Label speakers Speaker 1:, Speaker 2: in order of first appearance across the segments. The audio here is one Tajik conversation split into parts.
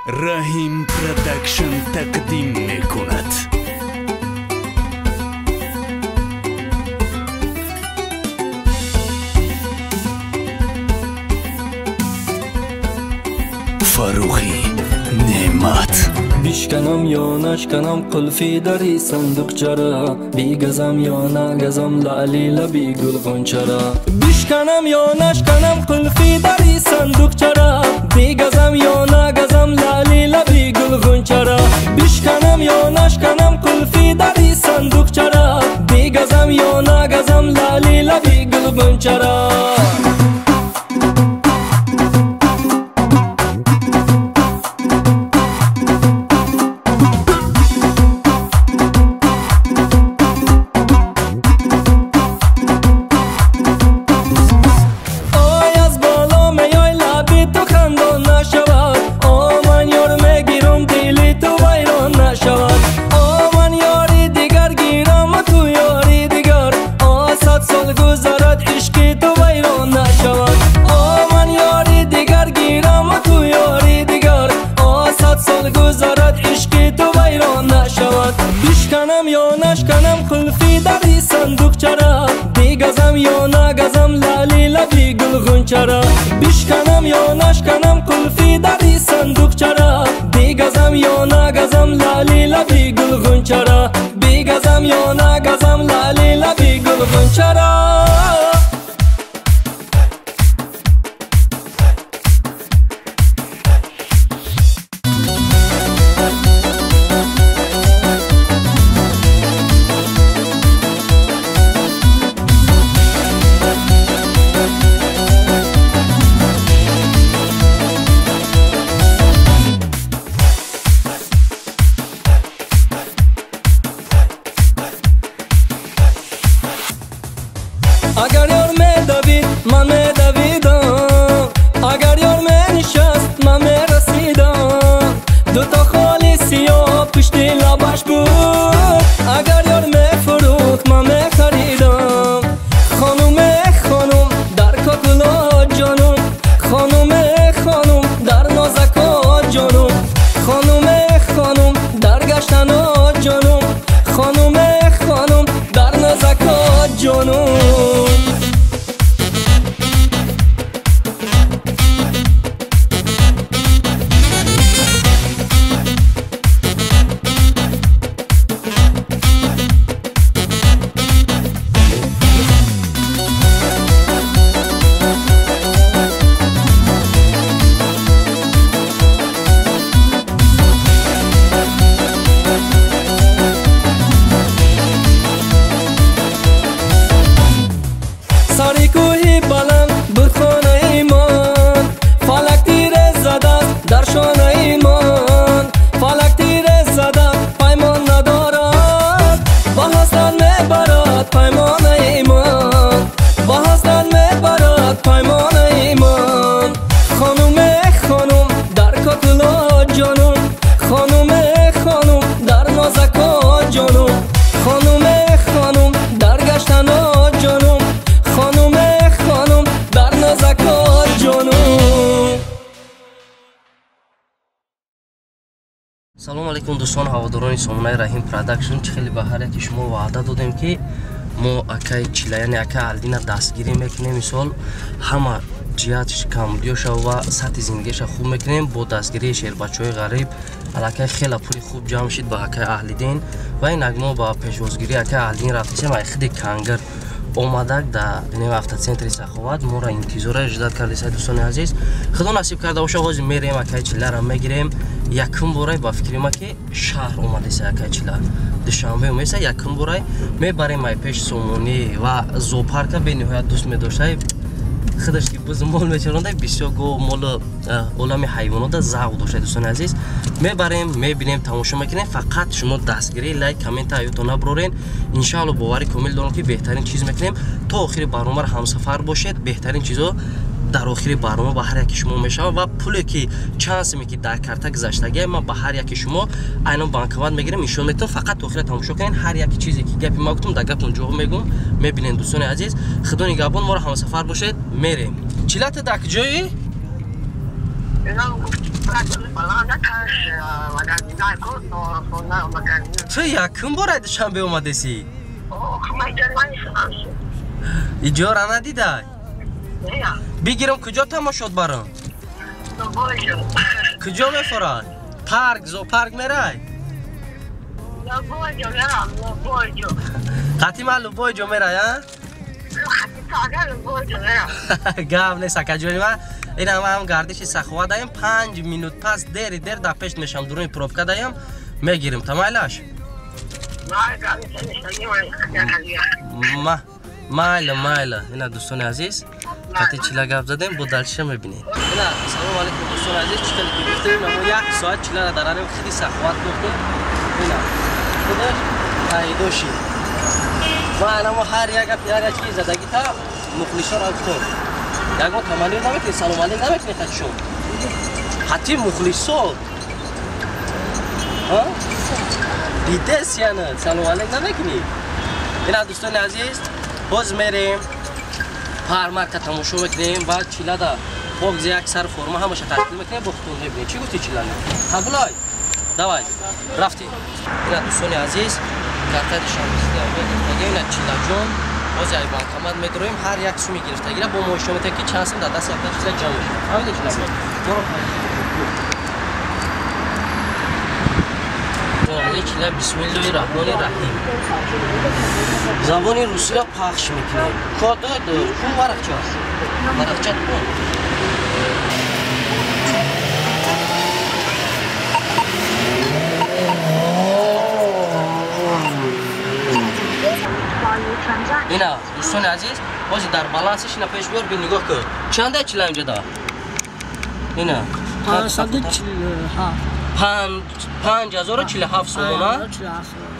Speaker 1: Раҳим Продакшн тақдим мекунад. Фаррухӣ Неъмат.
Speaker 2: Бишканам ё нашканам қулфи дари сандуқчара, бигазам ё нагазам лаъли лаби гулғунчара. Бишканам ё нашканам қулфи дари сандуқчара, бигазам ё нагазам лаъли лаби гулғунчара. Бишканам ё нашканам қулфи дари сандуқчара, бигазам ё нагазам лаъли лаби гулғунчара. Бишканам ё нашканам қулфи дари сандуқчара, бигазам ё нагазам лаъли лаби гулғунчара. Бишканам ё нашканам қулфи дари сандуқчара, бигазам ё нагазам лаъли лаби гулғунчара. Бигазам ё нагазам лаъли лаби гулғунчара. Агар ёр медавид, ман медавидам, агар ёр менишаст, ман мерасидам. Дуто холи сиёҳ пушти лабаш буд, агар ёр мефурӯхт, ман мехаридам. Хонуме хонум дар кокуло ҷонум, хонуме хонум дар нозако ҷонум, хонуме хонум дар гаштано ҷонум, хонуме хонум дар нозако ҷонум. Сари кӯҳи баланд буд хонаи ман, фалак тире задааст дар шонаи ман. Фалак тире зада паймон надорад, ба ҳасрат мебарад паймонаи ман, ба ҳасрат мебарад паймонаи ман. Хонуме хонум дар кокуло ҷонум, хонуме хонум дар нозако ҷонум, хонуме хонум дар гаштано ҷонум, хонуме хонум дар нозако ҷонум.
Speaker 3: Салом алейкум дӯстон, ҳаводорони сомонаи Раҳим Продакшн. Чӣ хеле ба ҳар яке шумо ваъда додем, ки мо акаи Чила, яъне акаи Алдина дастгирӣ мекунем. Мисол ҳама ҷиҳатш камбудиёша ва сатҳи зиндагиша хуб мекунем бо дастгирии шербачаҳои ғариб. Аллакай хела пули хуб ҷамъ шид ба акаи Аҳлиддин ва инак мо ба пешвозгирии акаи Аҳлиддин рафтесем. Ай худи Кангир омадак дар автоцентри Саховат моро интизора ждат кардеса. Дӯстони азиз, худо насиб карда боша, ҳозир мерем акаи Чиларо мегирем. Якум борай ба фикри ма ки шаҳр омадеса акаи Чила, Душанбе омеса, якум борай мебарем ай пеш Сомонӣ ва зоопарка. Бениҳоят дӯст медоштай худаш ки буз мол мечаронда, бисёр го молу олами ҳайвонота завқ дошта. Дӯстони азиз, мебарем, мебинем, тамошо мекунем. Фақат шумо дастгирӣ, лайк, коммента аюто набурорен. Иншаалло боварӣ комил дорам, ки беҳтарин чиз мекунем. То охири барномаро ҳамсафар бошед. Беҳтарин чизо дар охири барнома ба ҳар яки шумо мешавад ва пуле ки чанд суме ки дар карта гузаштагия, ман ба ҳар яки шумо айнан банкомат мегирем, нишон метавам. Фақат то охира тамошо кунед. Ҳар яки чизе ки гапи ма гуфтам, дар гапон ҷавоб мегӯм. Мебинед дӯстони азиз, худо нигаҳбон, моро ҳамсафар бошед. Мерем. Чилата дар куҷои? Ту якум бор Душанбе омадеси? Иҷора надидай? Бигирам куҷо тамошот барам? Куҷо мефорад? Парк, зоопарк мерай? Қати ман любой ҷо мерай, а? Гап нест, акаҷони ман. Ина ман гардиши сахова даем, 5 минут пас дери дер дар пеш мешам, дуруни пробка даем, мегирим. Тамайлаш? Майла, майла. Ина дӯстони азиз, қати чила гап задем, бо дальше мебинем. Ина, салом алейкум дӯстони азиз, чӣ хеле ки гуфтем, мо 1 соат чилара дар арем хиди саховат гуфтем. Ина, худаш пайдо шид. Ма анамо ҳар як гап, ҳар як чиз задагӣ та мухлисоро гуфтем. Ягон таманнӣ намекунӣ, салом алейк намекунӣ хатишон? Хати мухлисо. Ҳа? Дидес яна, салом алейк намекунӣ? Ина дӯстони азиз, боз мерем пармарка тамошо мекунем ва чилада богзи як сар форма ҳамаша ташкил мекунем, бо худтон мебинем. Чӣ гуфти чилана? Қабулай? Давай, рафтем. Ина дӯстони азиз, карта душанбе ина чилаҷон боз ай банкомат медроем, ҳар як суми гирифтагира бо мо ишон метавад ки чанд сум дар даст якта чиза ҷамъ мешавад. Фаҳмидӣ чилаҷон? Моро чила бисмиллоҳи раҳмони раҳим. Забони русиро пахш мекунем. Код ку варақча? Варақча ку? Ина дӯстони азиз, ҳозир дар балансиш ина пеш биёр, бин нигоҳ кун. Чанда чила инҷода? Ина 5047 сомона.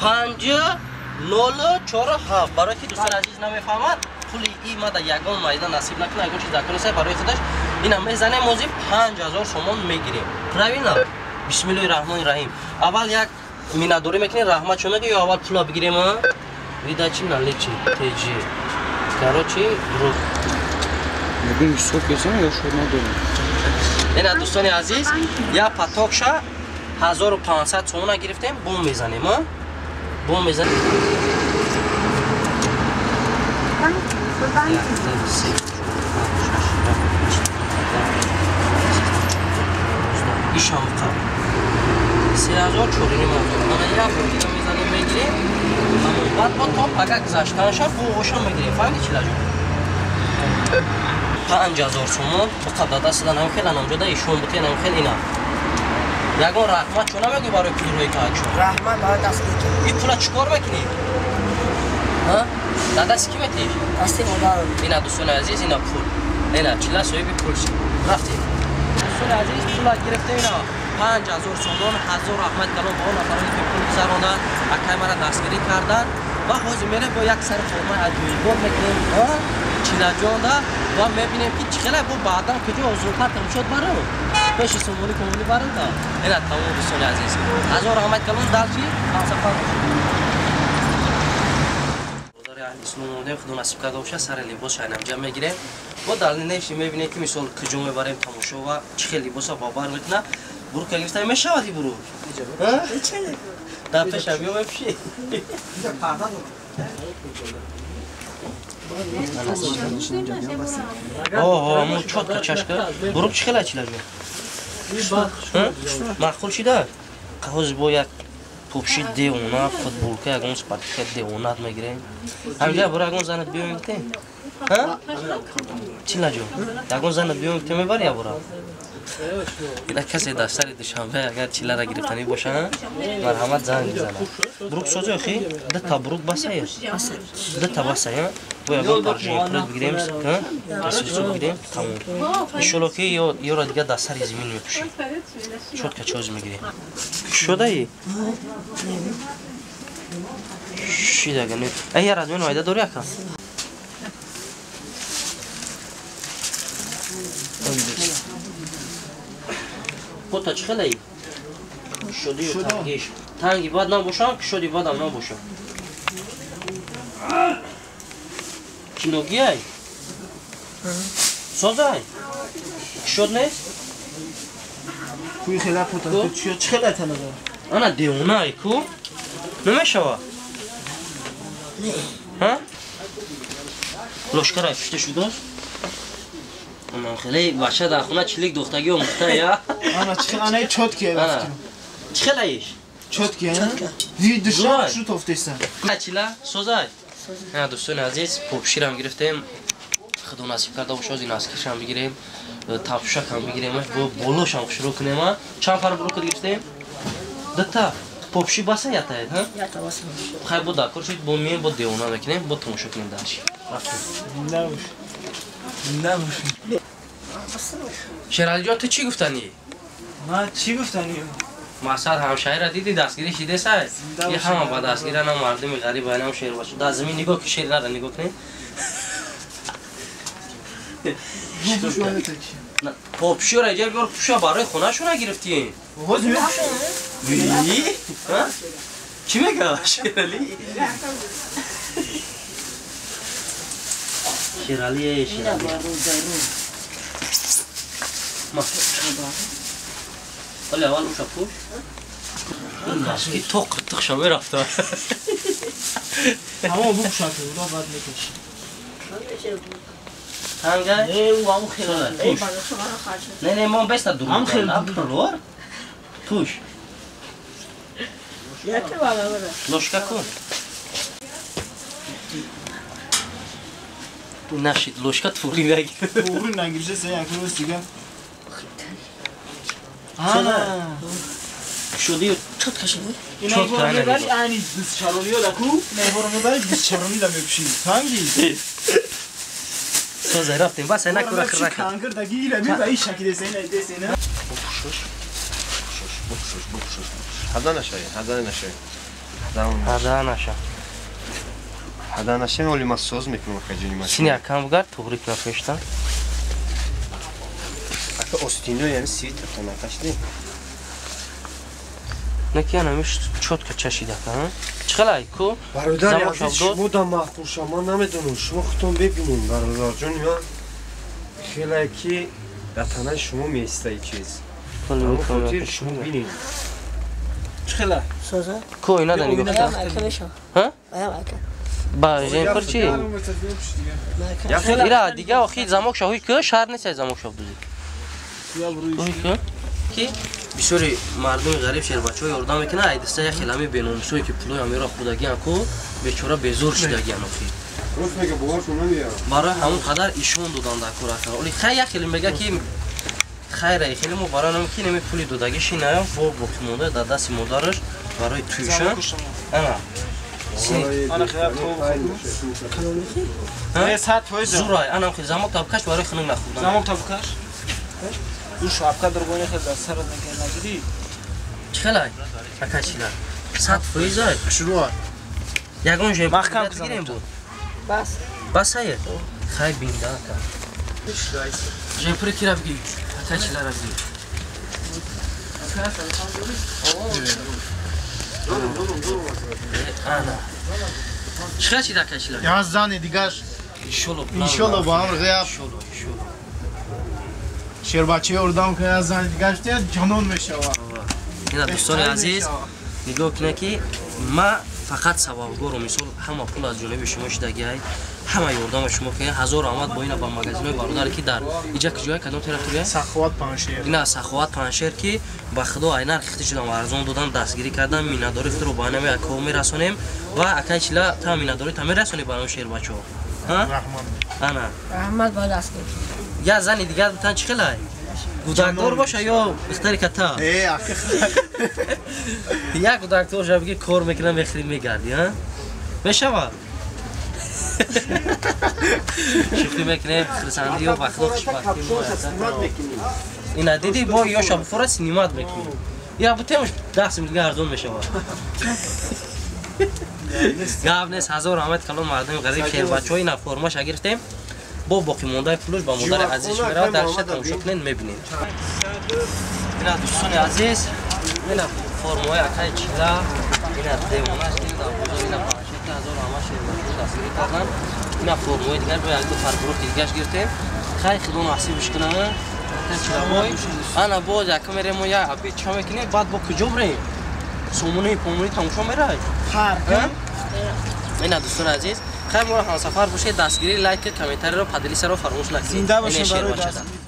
Speaker 3: 5047. Барои ки дӯстони азиз намефаҳмад, пули и мада ягон майда насиб накунад, ягон чиз дар кунеса барои худаш. Ина мезанем, ҳозир 5000 сомон мегирем. Правильно? Бисмиллоҳи раҳмони раҳим. Аввал як миннатдорӣ мекунем, раҳмат чо мегӯ, ё аввал пула бигирем? Видачи наличи ТЖ. Короче, друг. Ина дӯстони азиз, я потокша 1500 сомона гирифтем, бом мезанем, а? Бом мезанем. Ишам қаб. 3400 мана як бор дига мезанем, мегирем. Баъд бо то пага гузаштанша бо ошам мегирем. Фаҳмидӣ чилаҷон? 5000 сомон фақат дар даст дан ҳам хел анамҷода ишон бутен ҳам хел ина. Ягон раҳмат чо намегӯй барои пулҳои каакшон?
Speaker 4: Раҳмат барои дастгирӣ.
Speaker 3: Ин пула чӣ кор мекунӣ? Ҳа? Дар дасти кӣ метиҳӣ?
Speaker 4: Дасти модарам.
Speaker 3: Ина дӯстони азиз, ина пул. Ина чила соҳиби пул шид. Рафтем. Дӯстони азиз, пула гирифтем ина 5000 сомон, ҳазор раҳмат калом ба он нафароне ки пул гузаронданд, акай мара дастгирӣ карданд ва ҳозир мерем бо як сари формаи аҷоибот мекунем, чилаҷонда ва мебинем ки чӣ хеле бо баъдан куҷо зудтар тамошот барам. Пеши сомонӣ комонӣ барам та. Ина тамом дӯстони азиз. Ҳазор раҳмат калом дальше ҳамсафар бошед. Бозори аҳли ислом омадем, худо насиб карда бошад, сари либос шайнамҷа мегирем. Бо далнеши мебинем ки мисол куҷо мебарем тамошо ва чӣ хел либоса бабар мекунад. Бурук гирифта мешавад ин бурук? Дар пеша биё мепӯшӣ. О, мо чётко чашка. Бурук чӣ хела чилаҷон? Маъқул шида? Ҳозир бо як пӯши девона, футболка, ягон спортивка девонат мегирем. Ҳамҷа бура ягон занат биём гуфтем? Ҳа? Чилаҷон, ягон занат биём гуфтем мебари я бура? Ина касе дар сари Душанбе агар чилара гирифтанӣ боша, марҳамат занг бизанад. Бурук созӣ охи? Дута бурук басая? Дута басая? Бо ягон паржин бигирем, ҳа? Бигирем, тамом. Иншолло ки ёро дига дар сари зимин мепӯшӣ. Чётко чоз мегирем. Шудаи? Шидага не. Ай я размен майда дори ака? Кота чӣ хелаи? Шудию тангиш. Танги бад набошам, шуди бадам набошам. Киногиай? Созай? Шуд нест?
Speaker 5: Куи хела пута чӣ хела тана дора?
Speaker 3: Ана девона ку? Намешава?
Speaker 4: Не.
Speaker 3: Ҳа? Лошкара пушта шудааст? Ана хеле бача дар хона чилик духтагӣ омӯхта я.
Speaker 5: Ана чӣ хела ана чотки
Speaker 3: ана. Чӣ хела иш?
Speaker 5: Чотки ана? Ви душан шу тофтесан.
Speaker 3: Чила созай. Ана дӯстони азиз, попширам гирифтем. Худо насиб карда бошад, ин аскишам бигирем, тапшакам бигирем, бо болошам шурӯъ кунем. Чанд пар брокот гирифтем? Дута. Попши баса ятаед, ҳа?
Speaker 4: Ята баса.
Speaker 3: Хай бо дакор шуд, бо мием, бо девона мекунем, бо тамошо кунем дарши. Рафтем.
Speaker 5: Набош. Набош.
Speaker 3: Шералиҷон, ту чӣ гуфтанӣ?
Speaker 5: Ман чӣ гуфтанӣ?
Speaker 3: Мақсад ҳамшаҳрро дидӣ, дастгирӣ шидесай? И ҳама ба дастгира, на мардуми ғариб, нам шер бошад. Дар замин нигоҳ ки шер нара нигоҳ кунем. Попширо иҷа биёр, пуша барои хонашона гирифтием. Чӣ мега Шералӣ? Шералӣ, Шералӣ. Оли аввал уша пуш. Ин то қиртиқша мерафта.
Speaker 5: Ҳамо бупушад, уда баъд мекаши.
Speaker 3: Танга?
Speaker 5: Не, у ҳамон хела.
Speaker 3: Не, не, мон беста дур.
Speaker 5: Ҳам хела.
Speaker 3: Туш. Лошка кун. Нашид, лошка туғри нагир.
Speaker 5: Туғри нагирша, се як рӯз дига. Ана.
Speaker 3: Шуди
Speaker 4: чот кашид.
Speaker 5: Чот мебари, ани дузчаронӣ даку, наворо мебари дузчаронӣ да мепуши. Танги.
Speaker 3: Созай рафтем, бас ай накура хирака.
Speaker 5: Кангир даги ира мебари шакидеса ина десе ина.
Speaker 6: Бупушш. Бупушш, бупушш, бупушш. Ҳада нашай, ҳада нашай.
Speaker 3: Ҳада наша.
Speaker 6: Ҳада нашай, оли ма соз мекунам акаҷони ма.
Speaker 3: Сини акам бугар, туғри кунам пешта.
Speaker 6: Ака остино яъни свитер накашди.
Speaker 3: Неки ана миш чотка чашидака, ҳа? Чӣ хелай ку?
Speaker 6: Бародари азиз, шумо да маъқулша, ман намедонам, шумо худтон бибинед, бародарҷони ман. Хелай ки дар танаи шумо меистаи чиз. Хотир шумо бинед.
Speaker 5: Чӣ хела?
Speaker 4: Соза.
Speaker 3: Ку ина да нигоҳ
Speaker 4: кун. Ака мешава.
Speaker 3: Ҳа?
Speaker 4: Аям ака.
Speaker 3: Ба жемпир чӣ? Ира дига охи замок шаҳуй ку, шаҳр нест ай замок шав дузӣ. Ки бисёри мардуми ғариб шербачаҳо ёрдам мекунад, айдиста як хелами беномусое ки пулои амиро хӯрдагиан ку, бечора безор шидагиан охи.
Speaker 6: Рост мега, боваршон намеяд.
Speaker 3: Барои ҳамон қадар ишон додан дар кор ака. Оли хай як хеле мега ки хайра хеле мо барои нам ки неми пули додагӣ шинаям бо боқимонда дар дасти модараш барои туйша. Ана.
Speaker 5: Ана хеле то. 100%.
Speaker 3: Зурай, анам хел замок табкаш барои хунук нахӯрдан.
Speaker 5: Замок табкаш? Ӯ шапка дургони хел дар сарат нагирӣ.
Speaker 3: Чӣ хелай? Ака чила. 100% ай.
Speaker 5: Шуруъ.
Speaker 3: Ягон жем
Speaker 5: маҳкам
Speaker 3: гирем буд.
Speaker 4: Бас.
Speaker 3: Бас ае? Хай бинда ака. Жемпури кира бигир. Ака чилара бигир. Ана. Чӣ хел чида ака чила?
Speaker 7: Я зани дигаш.
Speaker 3: Иншолло.
Speaker 7: Иншолло ба амр ғияб.
Speaker 3: Иншолло, иншолло.
Speaker 7: Шербачаи ёрдам кунад, зани дигаш ҷанон мешавад.
Speaker 3: Ина дӯстони азиз, нигоҳ кунед ки ма фақат сабабгору мисол ҳама пул аз ҷониби шумо шидагиай, ҳама ёрдама шумо ки ҳазор омад бо ина ба магазинои бародаре ки дар иҷа куҷое кадом территория?
Speaker 7: Саховат Паншер.
Speaker 3: Ина Саховат Паншер ки ба худо ай нархи хити шудам арзон додан, дастгирӣ кардан, миннатдории худро ба ҳамаи акаҳо мерасонем ва акай чила та миннатдорӣ та мерасонӣ ба ҳамаи шербачаҳо.
Speaker 7: Раҳмат.
Speaker 3: Ана.
Speaker 4: Раҳмат ба дастгирӣ.
Speaker 3: Я зани дигар бутан чӣ хелай? Гудакдор боша ё ихтари ката?
Speaker 7: Э, ака.
Speaker 3: Як гудакдор ша биги кор мекунам, мехӯри мегарди, ҳа? Мешава? Шӯхӣ мекунем, хурсандиё ба худо хушбахтӣ. Ина диди бо ё шабфора синимат мекунем. Ира бутемш 10 миллион дига арзон мешава. Гап нест, ҳазор раҳмат калон мардуми ғариб шербачаҳо ина формаша гирифтем. Бо боқимондаи пулаш ба модари азиз меравад, дар шат тамошо кунед, мебинед. Ина дӯстони азиз, ина формаҳои акаи чила, ина девонаш ки дар бозор ина паншер ҳазор раҳмат шербачаҳо дастгирӣ кардан. Ина формаҳои дигар бо як ду фарбурӯхи дигаш гирифтем. Хай худо насибш кунад. Ака Чилабой. Ана боз яка мерем мо як обед ча мекунем, баъд бо куҷо бирем? Сомонаи помонӣ тамошо мерай?
Speaker 5: Ҳар.
Speaker 3: Ина дӯстони азиз, хайр, моро ҳамсафар бошед, дастгирӣ, лайк, комментарийро, поделиться ро фаромӯш накунед.
Speaker 5: Зинда бошед барои дастгирӣ.